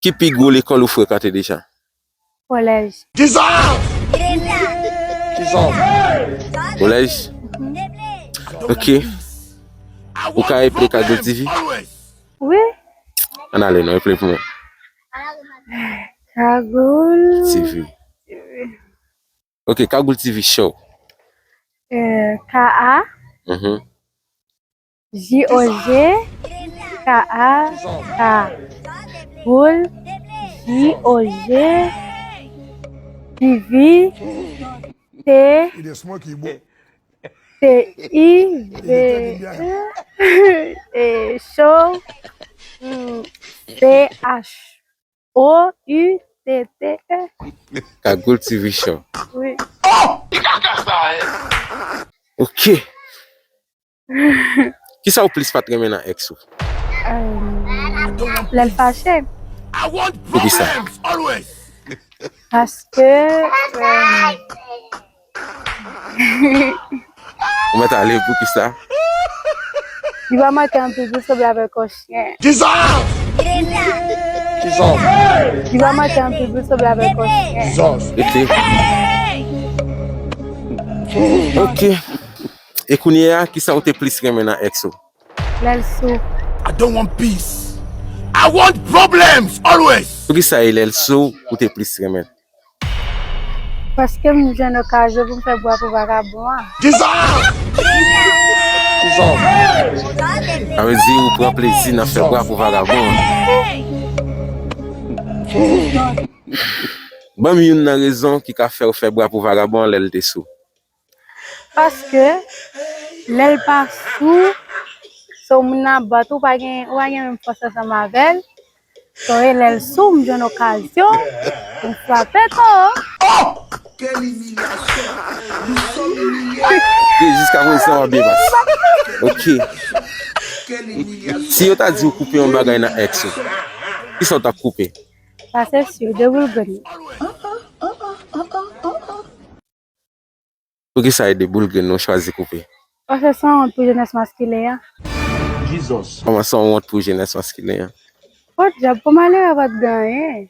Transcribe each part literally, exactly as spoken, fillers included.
Ki pi gwo lekòl ou frekante deja? Kolèj. Kisa? Kisa? Kolèj? Ok. Ou ka eple Kagoul T V? Wi. Ann ale non, eple pou mwen. Kagoul. T V. Ok, Kagoul T V Show. Euh, K A. Mhm. J O G, K A, K. Goul, J O G, T V, T, T I V E, e, show, mm, C H O U T T E. Kagoul T V Show. Wi. Ok. Kisa ou plis pa t renmen nan ex ou? Euh, lè l fache. Poukisa? Paske, euh, Ou mèt ale, poukisa? Li pa manke anpil pou sanble avèk yon chen. Kisa? Kisa? Li pa manke anpil pou sanble avèk yon chen. Kisa? Rete. Ok. E kounye a, kisa ou te plis renmen nan ex ou? Lè l sou. I don't want peace. I want problems always. Poukisa e lè l sou ou te plis renmen? Paske m jwenn okazyon pou m fè bwa pou vagabon an. Kisa? Kisa? Sa vle di ou pran plezi nan fè bwa pou vagabon an. Ban m youn nan rezon ki ka fè w fè bwa pou vagabon an lè l te sou. Paske lè l pa sou, se yon moun nan bat ou, pa gen, ou pa gen menm fòs ansanm avè l. So, e lè l sou, m jwenn okazyon pou m frape to. Ke jiska prezan w ap byen pase. Ok. Si yo ta di w koupe yon bagay nan ex ou, kisa w t ap koupe? Sa se si, de boul grenn. Poukisa e de boul grenn ou chwazi koupe? Paske se yon wont pou jenès maskilen an. Jesus. Kòman se yon wont pou jenès maskilen an? Podyab, pou malere pa t gen anyen.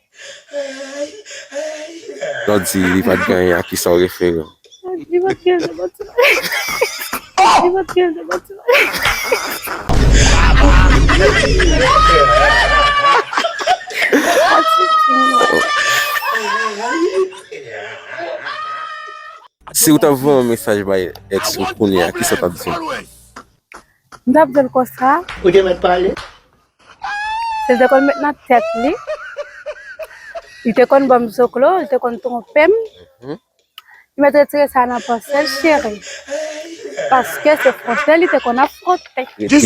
Lè w di li pa t gen anyen, a kisa w refere w? Li pa t gen anyen, se bon ti bagay. Li pa t gen anyen, se bon ti bagay. Si w ta voye yon mesaj bay ex ou kounye a, kisa w t ap di l? M t ap di l konsa. Ou te mèt pale. Se l te konn met nan tèt li. Li te konn ban m zoklo, li te konn twonpe m. Mhm. Li mèt retire sa nan panse l, cheri. Paske se fwonte li te konn ap fwonte. Rete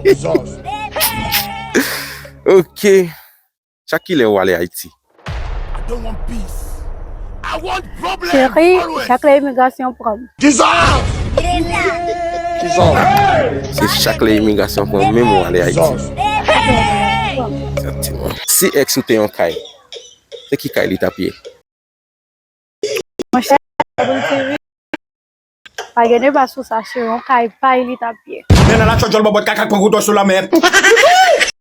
pizòn. Ok. Chak kilè ou ale Ayiti? Cheri, chak lè imigrasyon pran m. Kisa? Kisa? Se chak lè imigrasyon pran w menm ou ale Ayiti. Egzakteman. Si ex ou te yon kay, se ki kay li t ap ye? Monchè, pa gen deba sou sa, cheri, yon kay pa li t ap ye. Men nan la tchòtchòl bòbòt kaka k pran koutò sou lanmè.